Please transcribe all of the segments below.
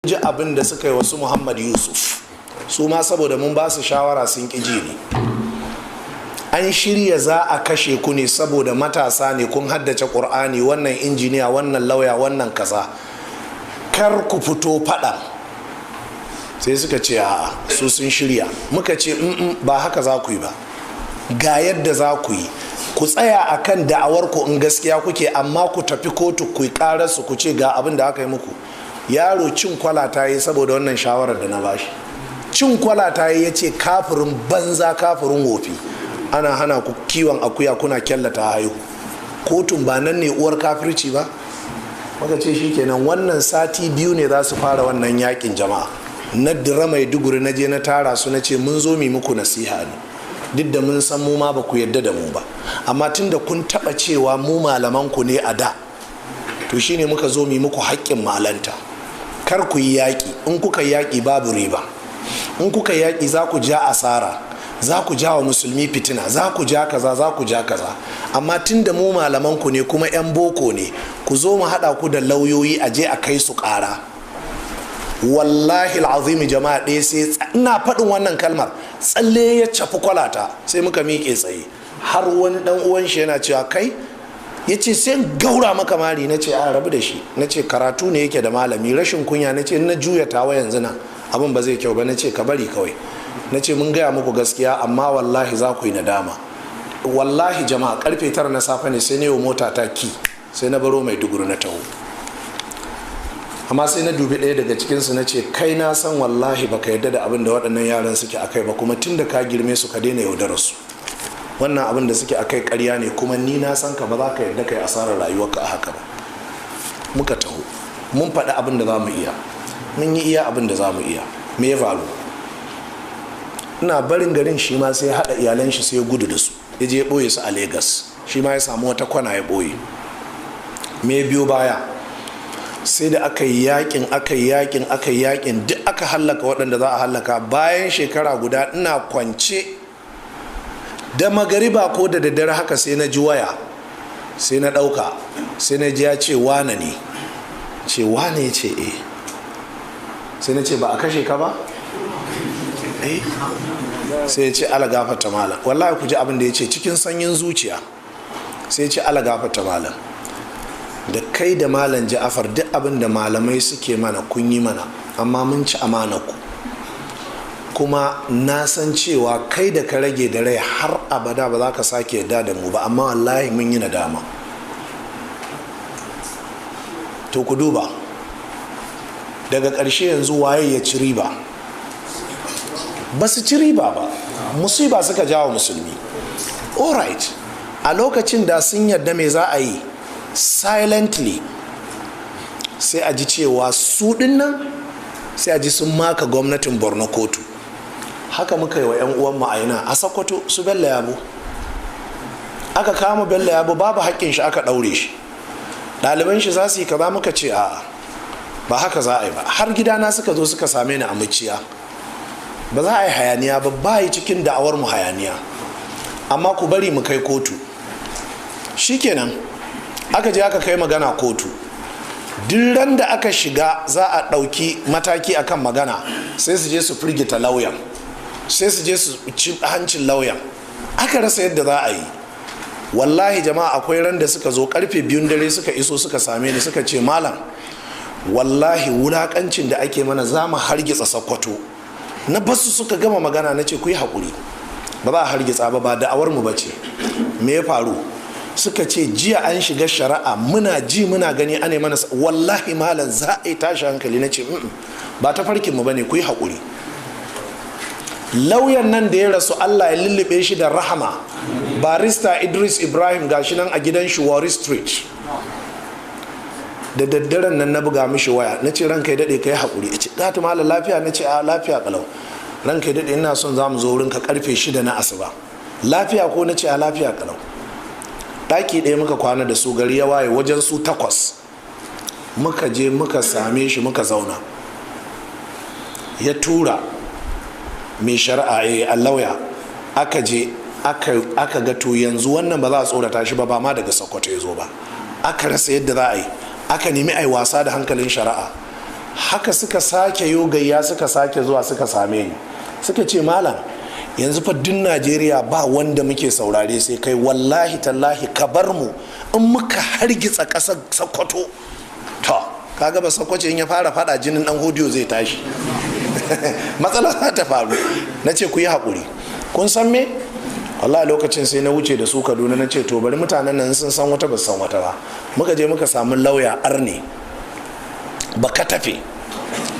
ji abin da suka yi wasu Muhammad Yusuf. Su ma saboda mun ba su shawara sun ƙi ji ne. An shirya za a kashe ku ne saboda matasa ne, kun haddace Ƙur'ani, wannan injiniya, wannan lauya, wannan kaza. Kar ku fito faɗan. Sai suka ce a'a, su sun shirya. Muka ce ba haka za ku yi ba, ga yadda za ku yi. Ku tsaya akan da'awar ku in gaskiya kuke, amma ku tafi kotu ku yi ƙararsu, ku ce ga abin da aka yi muku. Yaro cin kwala ta yi saboda wannan shawarar da na bashi. Cin kwala ta yi, ya ce kafirin banza, kafirin wofi, ana hana ku kiwon akuya kuna kyallata haihu. Kotun ba nan ne uwar kafirci ba. Muka ce shikenan, wannan sati 2 ne za su fara wannan yakin jama'a. Na dira Maiduguri, na je na tara su, na ce mun zo mu muku nasiha ne, duk da mun san mu ma ba ku yadda da mu ba, amma tun da kun taba cewa mu malaman ku ne a da, to shine muka zo mu muku haƙƙin malanta. Kar ku yi yaƙi. In kuka yi yaƙi babu riba. In kuka yi yaƙi za ku ja asara, za ku ja wa musulmi fitina, za ku ja kaza, za ku ja kaza. Amma tun da mu malaman ku ne kuma 'yan boko ne, ku zo mu haɗa ku da lauyoyi a je a kai su ƙara. Wallahi al'azimi jama'a, ɗaya sai ina faɗin wannan kalmar, tsalle ya cafi kwalata, sai muka miƙe tsaye. Har wani ɗan uwan shi yana cewa kai, ya ce sai gaura maka mari. Na ce a rabu da shi. Na ce karatu ne yake da malami, rashin kunya. Na ce na juya tawa yanzu nan abin ba zai kyau ba. Na ce ka bari kawai. Na ce mun gaya muku gaskiya, amma wallahi za ku yi nadama. Wallahi jama'a, karfe 9 na safe ne sai na yi mota ta ki, sai na baro Maiduguri na taho. Amma sai na dubi ɗaya daga cikinsu, na ce kai, na san wallahi baka yarda da abin da waɗannan yaran suke akai ba, kuma tun da ka girme su ka daina yaudarar su. Wannan abin da suke akai ƙarya ne, kuma ni na san ka, ba za ka yarda kai asarar rayuwarka a haka ba. Muka taho, mun faɗi abin da za mu iya, mun yi iya abin da za mu iya. Me ya faru? Ina barin garin, shi ma sai haɗa iyalan shi, sai ya gudu da su, ya je ya ɓoye su a Legas. Shi ma ya samu wata kwana ya ɓoye. Me biyo baya? Sai da aka yi yakin, aka yi yakin, aka yi yakin, duk aka hallaka waɗanda za a hallaka. Bayan shekara guda, ina kwance da magariba ko da daddare haka, sai na ji waya, sai na ɗauka, sai na ji ya ce wane ne. Ce wane? Ya ce eh. Sai na ce ba a kashe ka ba? Eh. Sai ya ce ala gafarta malam. Wallahi ku ji abin da ya ce cikin sanyin zuciya. Sai ya ce ala gafarta malam, da kai da Malam Ja'afar, duk abin da malamai suke mana kun yi mana, amma mun ci amana ku. Kuma na san cewa kai da ka rage da rai har abada ba za ka sake yarda da mu ba, amma wallahi mun yi nadama. To ku duba, daga ƙarshe yanzu waye ya ci riba? Ba su ci riba ba, musiba suka jawo musulmi. Alright, a lokacin da sun yarda, me za a yi? Silently sai a ji cewa su dinnan, sai a ji sun maka gwamnatin Borno kotu. Haka muka yi wa 'yan uwan ma'aina a Sokoto, su Bello Yabo. Aka kama Bello Yabo, babu haƙƙin shi, aka ɗaure shi. Ɗaliban shi za su yi kaza, muka ce a'a, ba haka za a yi ba. Har gidana suka zo suka same ni a Muciya. Ba za a yi hayaniya ba, ba yi cikin da'awar mu hayaniya, amma ku bari mu kai kotu. Shikenan, aka je aka kai magana kotu. Duk ran da aka shiga za a ɗauki mataki akan magana, sai su je su firgita lauyan, sai su je su ci hancin lauyan. Aka rasa yadda za a yi. Wallahi jama'a, akwai ran da suka zo karfe 2 dare, suka iso suka same ni, suka ce malam, wallahi wulakancin da ake mana za mu hargitsa Sokoto. Na basu suka gama magana, na ce ku yi haƙuri, ba za a hargitsa ba, ba da'awar mu bace. Me ya faru? Suka ce jiya an shiga shari'a, muna ji muna gani ane mana, wallahi malam za a yi tashi hankali. Na ce ba ta farkin mu bane, ku yi haƙuri. Lauyan nan da ya rasu, Allah ya lullube shi da rahama, Barista Idris Ibrahim, gashi nan a gidan shi Warri Street. Da daddaren nan na buga mishi waya, na ce ranka ya daɗe, ka yi haƙuri. Ce gata malam, lafiya? Na ce a lafiya kalau. Ranka ya daɗe, ina son za mu zo wurinka karfe 6 na asuba. Lafiya ko? Na ce a lafiya kalau. Ɗaki ɗaya muka kwana da su. Gari ya waye, wajen su 8 muka je muka same shi, muka zauna. Ya tura mai shari'a, a lauya. Aka je aka ga to yanzu wannan ba za a tsorata shi ba, ba ma daga Sokoto ya zo ba. Aka rasa yadda za a yi, aka nemi a yi wasa da hankalin shari'a. Haka suka sake yogayya, suka sake zuwa suka same ni, suka ce malam yanzu fa duk Najeriya ba wanda muke saurare sai kai, wallahi tallahi ka bar mu in muka hargitsa ƙasar Sokoto. To kaga ba Sokoto in ya fara fada jinin dan hodiyo zai tashi, matsala za ta faru. Na ce ku yi haƙuri. Kun san me, wallahi lokacin sai na wuce da su Kaduna, na ce to bari mutanen nan sun san wata ba san wata ba. Muka je muka samu lauya arne baka tafe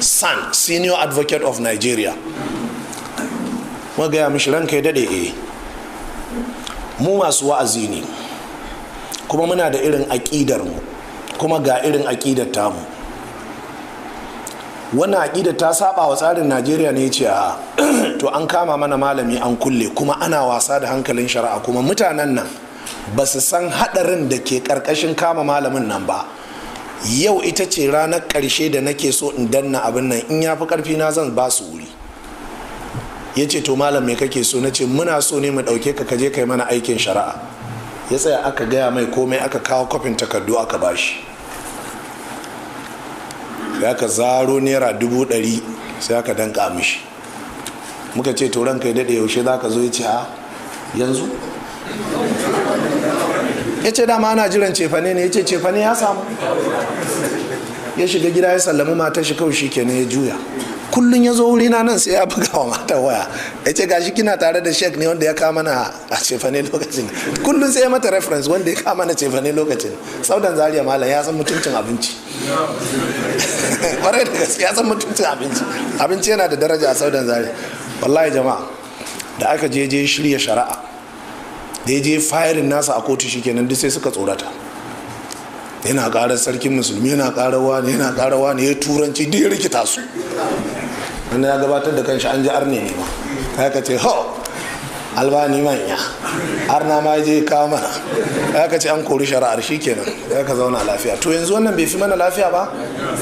san senior advocate of Nigeria, muka gaya mishi ranka ya daɗe, mu masu wa'azi ne kuma muna da irin aƙidar mu, kuma ga irin aƙidar tamu. Wannan aƙidar ta saba wa tsarin Najeriya ne? Ce a to an kama mana malami an kulle, kuma ana wasa da hankalin shari'a, kuma mutanen nan ba su san haɗarin da ke ƙarƙashin kama malamin nan ba. Yau ita ce ranar ƙarshe da nake so in danna abin nan, in ya fi ƙarfi na zan ba su wuri. Ya ce to malam me kake so? Na ce muna so ne mu ɗauke ka kaje kai mana aikin shari'a. Ya tsaya aka gaya mai komai, aka kawo kwafin takardu aka bashi. Sai aka zaro naira 100,000 sai aka danka mishi. Muka ce to ranka ya daɗe, yaushe za ka zo? Ya ce a yanzu. Ya ce dama ana jiran cefane ne. Ya ce cefane ya samu. Ya shiga gida ya sallami matar shi kawai, shi kenan ya juya. Kullum ya zo wurina nan sai ya buga wa mata waya, ya ce gashi kina tare da shek ne wanda ya kama mana a cefane lokacin. Kullum sai ya mata reference wanda ya kama mana cefane lokacin. Saudan Zaria malam ya san mutuncin abinci, kwarai da gaske ya san mutuncin abinci. Abinci yana da daraja a Saudan Zaria. Wallahi jama'a, da aka je je shirya shari'a, da ya je filing nasa a kotu, shikenan duk sai suka tsorata. Yana karar sarkin musulmi, yana karar wani, yana karar wani, ya turanci duk ya rikita su. Wanda ya gabatar da kanshi an ji arne ne ma. Ya ka ce ho Albani manya arna ma je kawo mana. Ya ka ce an kori shari'ar, shikenan ya ka zauna lafiya. To yanzu wannan bai fi mana lafiya ba?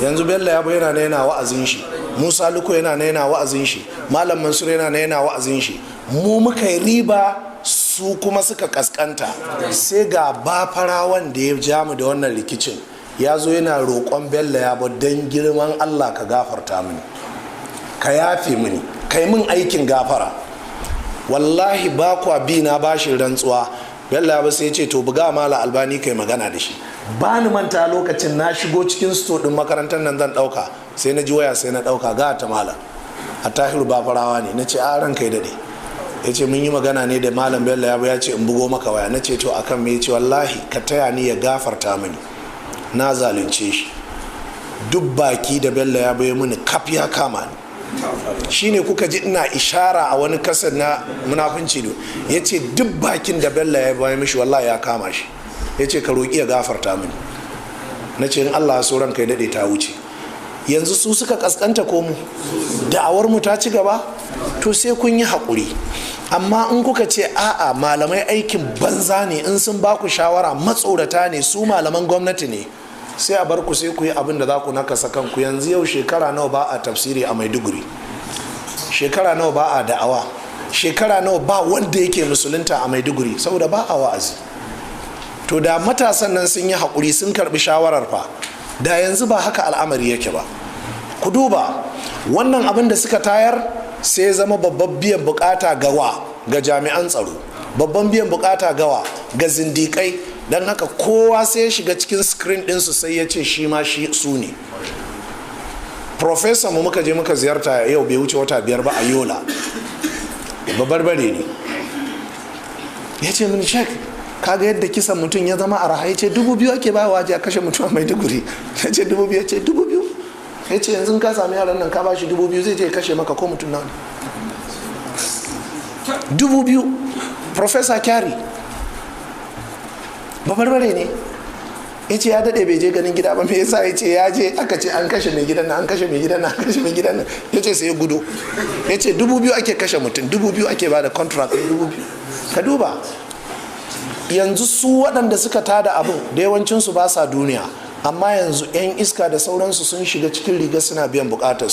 Yanzu Bello Yabo yana na yana wa'azin shi, Musa Luko yana na yana wa'azin shi, Malam Mansur yana na yana wa'azin shi. Mu muka yi riba, su kuma suka kaskanta. Sai ga Bafarawan da ya ja mu da wannan rikicin ya zo yana roƙon Bello Yabo, don girman Allah ka gafarta mini, ka yafe mini, kai min aikin gafara, wallahi ba kwa bi na bashin rantsuwa. Bello Yabo sai ya ce to buga Mala Albani kai magana da shi. Ba ni manta lokacin na shigo cikin store din makarantar nan zan dauka, sai na ji waya, sai na dauka, ga ta malam a Tahiru Bafarawa ne. Na ce a ran kai dade. Ya ce mun yi magana ne da Malam Bello Yabo, ya ce in bugo maka waya. Na ce to akan me? Ya ce wallahi ka taya ni ya gafarta mini, na zalunce shi, duk baki da Bello Yabo ya mini kaf ya kama ni. Shine kuka ji ina ishara a wani kasar na munafunci. Do ya ce duk bakin da Bello ya bayan mishi wallahi ya kama shi. Ya ce ka roƙi ya gafarta mini. Na ce in Allah so ranka ya daɗe ta wuce. Yanzu su suka kaskanta ko mu? Da'awar mu ta ci gaba. To sai kun yi haƙuri. Amma in kuka ce a'a malamai aikin banza ne, in sun ba ku shawara matsorata ne, su malaman gwamnati ne, sai a bar ku sai ku yi abin da za ku nakasa kanku. Yanzu yau shekara nawa ba a tafsiri a Maiduguri? Shekara nawa ba a da'awa? Shekara nawa ba wanda yake musulunta a Maiduguri? Saboda ba a wa'azi. To da matasan nan sun yi haƙuri sun karɓi shawarar fa, da yanzu ba haka al'amari yake ba. Ku duba wannan abin da suka tayar, sai zama babban biyan bukata gawa ga jami'an tsaro, babban biyan bukata gawa ga zindikai. Don haka kowa sai ya shiga cikin screen ɗinsu, sai ya ce shi ma shi su ne. Professor mu muka je muka ziyarta yau bai wuce wata 5 ba a Yola, babarbare ne. Ya ce mini, "Shek, kaga yadda kisan mutum ya zama araha?" Ya ce 2000 ake ba waje a kashe mutum a Maiduguri. Ya ce 2000, ya ce 2000. Ya ce yanzu ka sami yaran nan ka ba shi 2000, zai je kashe maka ko mutum nawa ne. 2000. Professor Kyari babarbare ne. Ya ce ya daɗe bai je ganin gida ba. Me yasa? Ya ce ya je aka ce an kashe mai gidan nan, an kashe mai gidan nan, an kashe mai gidan nan. Ya ce sai ya gudu. Ya ce 2000 ake kashe mutum, 2000 ake ba da contract, 2000. Ka duba yanzu su waɗanda suka tada abin da yawancinsu ba sa duniya, amma yanzu 'yan iska da sauransu sun shiga cikin riga suna biyan bukatar.